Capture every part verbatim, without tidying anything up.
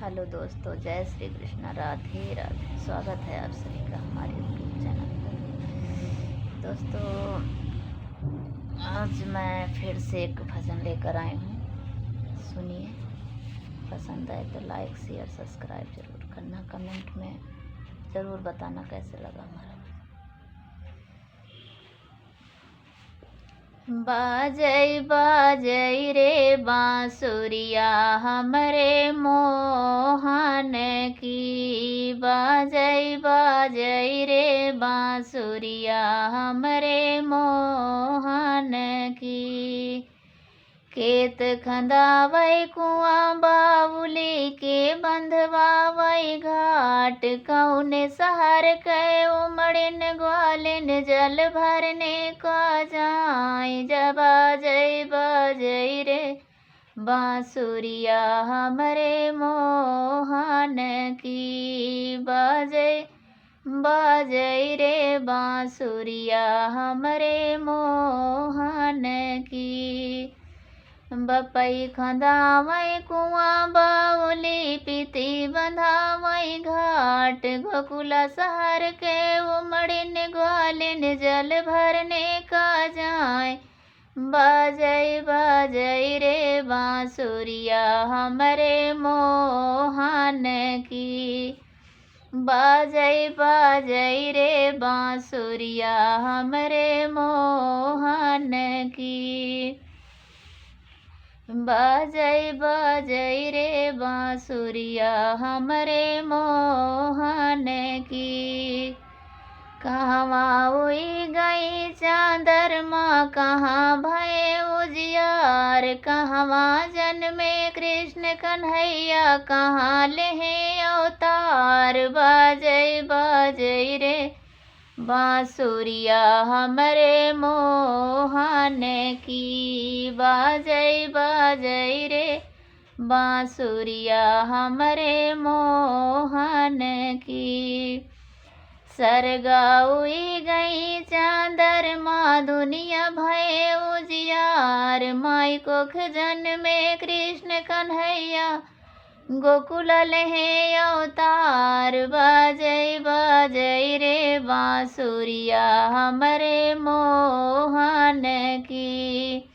हेलो दोस्तों, जय श्री कृष्णा, राधे राधे। स्वागत है आप सभी का हमारे YouTube चैनल पर। दोस्तों, आज मैं फिर से एक भजन लेकर आई हूँ, सुनिए। पसंद आए तो लाइक, शेयर, सब्सक्राइब जरूर करना। कमेंट में जरूर बताना कैसे लगा हमारा। बाजै बाजै रे बाँसुरिया हमरे मोहन की, बाजै बाजै रे बाँसुरिया हमरे मोहन की। केत खंदावै कुआँ बाउली के बंधवावै घाट, कौने सहर कै उमड़िन ग्वालिन जल भरने का जाए। जब बाजै बाजै रे बाँसुरिया हमरे मोहन की, बाजै बाजै रे बाँसुरिया हमरे मोहन की। बपई खंदावै कुआँ बाउली, पिती बंधावै घाट, गोकुला सहर के उमड़िन ग्वालिन जल भरने का जाए। बाजै बाजै रे बाँसुरिया हमरे मोहन की, बाजै बाजै रे बाँसुरिया हमरे मोहन की। बाजै बाजै रे बाँसुरिया हमरे मोहन की। कहवाँ उइ गई चाँदरमा, कहाँ भए उजियार, कहवाँ जनमे कृष्ण कन्हैया, कहाँ लेहे अवतार। बाजै बाजै रे बाँसुरिया हमरे मोहन की, बाजै बाजै रे बाँसुरिया हमरे मोहन की। सरगा उइ गई चाँदरमा, दुनिया भए उजियार, माई कोख जनमे कृष्ण कन्हैया, गोकुल लेहे अवतार। बाजै बाजै रे बाँसुरिया हमरे मोहन की,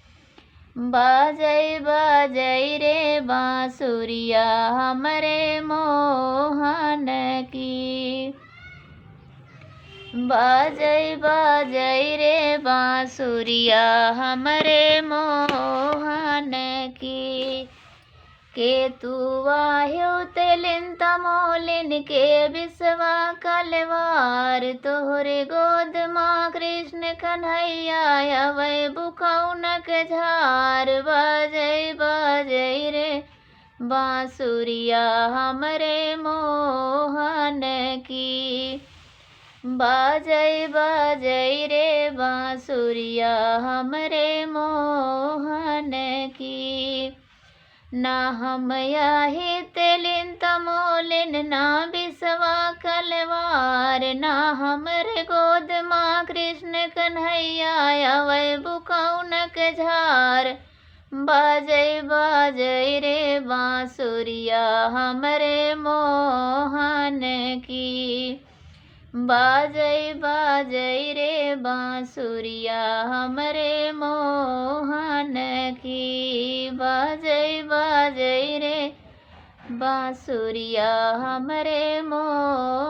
बाजै बाजै रे बाँसुरिया हमरे मोहन की। बाजै बाजै रे बाँसुरिया हमरे मोहन की। केतु वाह्यो तेलिन तमोलिन के बिसवा कलवार, तोहरे गोद मा कृष्ण कन्हैया अवै बुकौनक झार। बाजै बाजै रे बाँसुरिया हमरे मोहन की, बाजै बाजै रे बाँसुरिया हमरे मोहन की। ना हम आही तेलिन तमोलिन, ना बिसवा कलवार, ना हमरे गोद मा कृष्ण कन्हैया अवै बुकौनक झार। बाजै बाजै रे बाँसुरिया हमरे मोहन की, बाजै बाजै रे बाँसुरिया हमरे मोहन की, बाजै बाजै रे बाँसुरिया हमरे मोहन